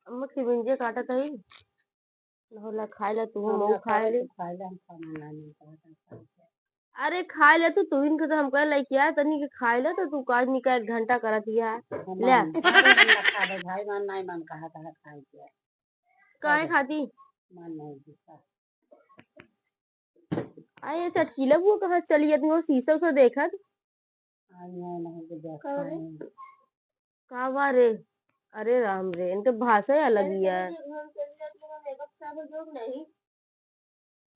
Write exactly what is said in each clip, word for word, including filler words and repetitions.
अम्मा खिबिंजे काटत हई। ना होला, खाए ला तू, हम मऊ खाए ले। खाए ला, हम खाना ना नहीं खाए ला। अरे खाए ले तू, तू इनके तो हम कहे लइके आए, तनी के खाए ले तो तू काज निका एक घंटा करत हिया। हम ले। मान, अरे हम ना खाबे भाई, मान नहीं, मान कहा कहा खाए के। काहे खाती? मान नहीं जीता। आ, ये चटकीला बुआ कहाँ चली जाती हो, शीशा उशा देखत? आई है, नहीं तो देखा का रे? है। का बा रे? अरे राम रे, इनके भाषा ही अलग ही है। घर चली जाती है, मेकअप खराब हो गया कि नहीं?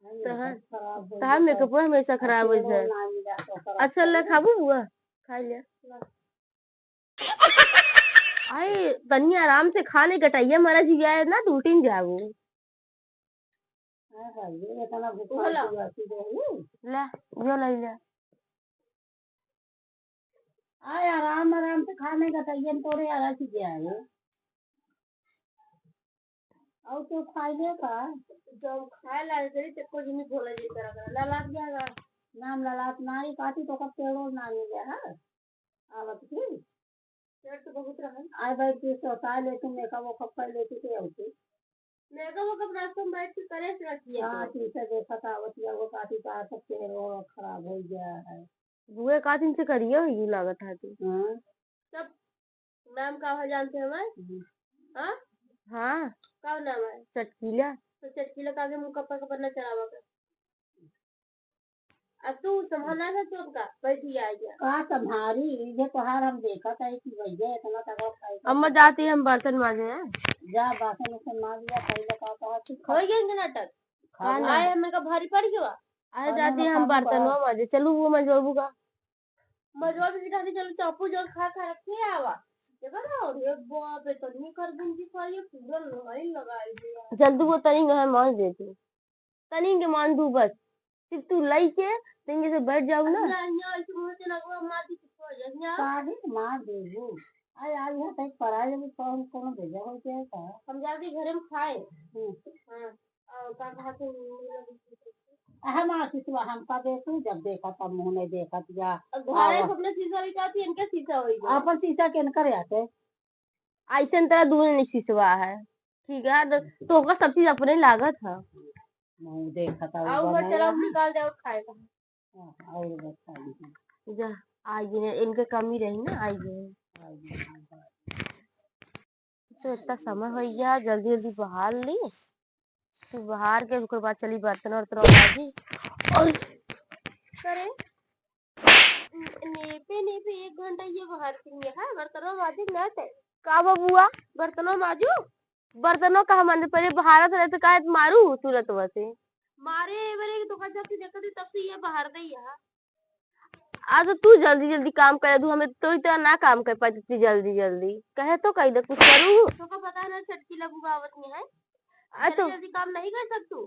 आई, तहार, मेकअप खराब हो तहार गया, मेकअप हमेशा खराब हो तेल जाए। ना मिला तो खराब अच्छा, ले खाबू बुआ? खा लिया। ला। आई, तनी आराम से खा ले, गटैया मारा जी जाए ना, तो उठिन जाबू। हाँ भाई, ये इतना भूखा उहला। दिया कि गई। ले, यो ले ले। आए, आराम, आराम से खा ले, गटैया में तोरे आरा की गया है। और तो खाई ले का? जब खाए लागे करी, तो कुछ नहीं बोला जी, करा, करा, ललाट जाएगा। नाम ललाट ना, ये काटी तो कब पेड़ो ना मिले, हाँ? आवत की? पेट तो बहुत रहल। आए बैठ के सोता लेती, मेकअप वेकअप कर लेती थे, और की? मेकअप वेकअप रात को बैठ के करे से रखिए हाँ, तो। ठीक है, देखा था, आवत या वो काटी का सब चेहरा खराब हो गया है। बुए का दिन से करिए हो, यू लागत है तू। हाँ। तब नाम का हो जानते हैं मैं? हम्म। हाँ? हाँ। का नाम है? चटकीला। तो चटकीला का आगे मुंह कपड़ा कपड़ा न चलावा कर। अब तू संभालना था तो का बैठी आ गया। का संभारी, ये तोहार हम देखत है कि भैया इतना तगड़ा खाई अम्मा जाती हम बर्तन माजे हैं। जा बर्तन उर्तन माज लिया, पहले का कहा कि हो गया इनका नाटक। खा हाँ, ले। आए हमन का भारी पड़ गया। आए खाना जाती ना हम खाना बर्तन बा। माजे, चलू वो मजोबू का। मजवा भी गिटानी चलो चापू जो खा खा रखे आवा। देखो ना, अरे बाप रे, तनी कर गुंजी खाइए, पूरा लाइन लगाई दिया। जल्दी वो तनी है मान दे तू। तनी के मान दू बस। सिर्फ तू लई के तनी से बैठ जाऊ ना। यहाँ, यहाँ ऐसे मुंह से लगवा मार दी कुछ हो जाए, यहाँ। काहे मार देबू? आय, आय, यहाँ तक पराए जब कौन, कौन भेजा हो जाए का? हम जाके घरे में खाए। हम्म। हाँ। और का कहा तू? हम आशीष बा, हमका देखू, जब देखा तब मुंह नहीं देखत या। अब घरे आवा। से अपने शीशा लेके आती, इनके शीशा होई गया। अपन शीशा के इनकर आते। ऐसे तरह दूर नहीं शीशवा है, ठीक है, तो, तो ओकर सब चीज अपने लागत है। मुंह देखत है, और वो ऊपर चला बनाया। निकाल दे और खाएगा। हाँ, और बता दीजिए। जा, आ गए, इनके कमी रही ना, आ गए। आ गए, हाँ, हाँ। तो इतना समय हो गया, जल्दी जल्दी बहार ली। तू बहार के ओकर बाद चली बर्तन वर्तन माजी। और करे, नेपे नेपे एक घंटा ये बहार के लिए है, बर्तनों माजी ना ते। का बबुआ? बर्तनों माजू? बर्तनों का हम पहले बहारत रहे तो का मारू तुरंत वैसे? मारे बरे तो का जब से देखती तब से ये बहार दे यहाँ। आज तू जल्दी जल्दी काम करे दू, हमें तोरी तरह ना काम कर पाती इतनी जल्दी जल्दी। कहे तो कही दे कुछ करू। तो का पता ना चटकीला बुआ आवत नहीं है। आ जल्दी तो जल्दी काम नहीं कर सकतू।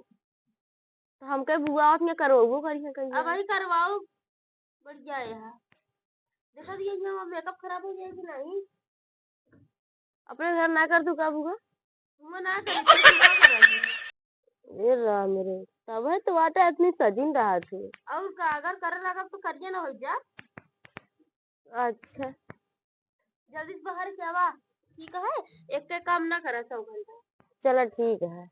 तो हम कहे बुआ आवत नहीं करवाबो करी है कहीं अब वही करवाओ। बढ़िया है यहाँ। देखा दिया ये मेकअप खराब हो गया कि नहीं? अपने घर ना कर तू का बुआ? वो ना करे, तो तू का करेगी? ए राम रे, तब है तो वाटा इतनी सजिन रहा थी। और का, अगर करे लगा तो करिए ना हो जा। अच्छा। जल्दी से बाहर के आवा, ठीक है? एक के काम ना करा सौ घंटा। चला ठीक है,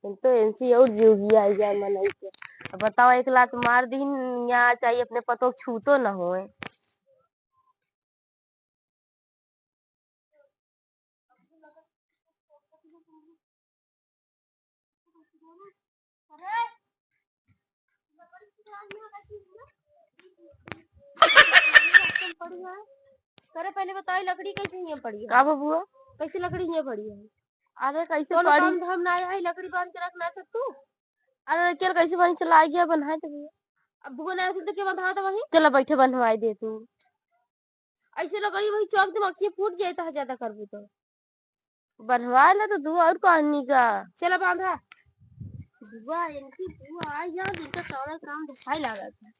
हम तो इनसे और जीव भी आ गया मनई के। अब बताओ, एक लात मार दीन, यहाँ चाहे अपने पतोह छूतो न होए। करे पहले बताओ, लकड़ी कैसे यहाँ पड़ी है? का बबुआ? कैसे लकड़ी यहाँ पड़ी है? अरे कैसे कोनो पड़ी? काम धाम ना आया है, लकड़ी बांध के रख ना सकतू? अरे केल कैसे पानी चला गया, बनाए तो भैया। अब बुआ ना आती तो के बंधा था वहीं? चला बैठे, बनवाई दे तू। ऐसे लकड़ी वही चौक दे, मक्खी फूट जाए तो ज्यादा करबू तो। बनवाए ला तो तू और कहनी का? चला बांधा। बुआ, इनकी बुआ आई यहाँ, जिनका सारा काम दिखाई लागत है।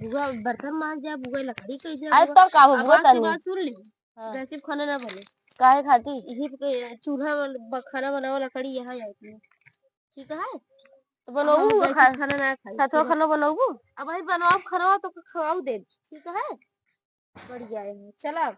बुआ बर्तन मांज जा, बुआ लकड़ी कई जा, अरे बुआ। तो का हो, अब बुआ आज के तनी। बाद सुन ली, हाँ। गैस पे खाना ना बने। काहे खाती? यही पे चूल्हा वाला ब-, खाना बनावा, लकड़ी यहाँ जाती है। ठीक है? तो बनवाऊ हाँ, बुआ गैस पे खा-, खाना ना खाई, सतवा ठीक है? खाना बनवाऊ? अब भाई बनवाओ खाना तो खवाऊ दे, ठीक है? बढ़िया है, चला।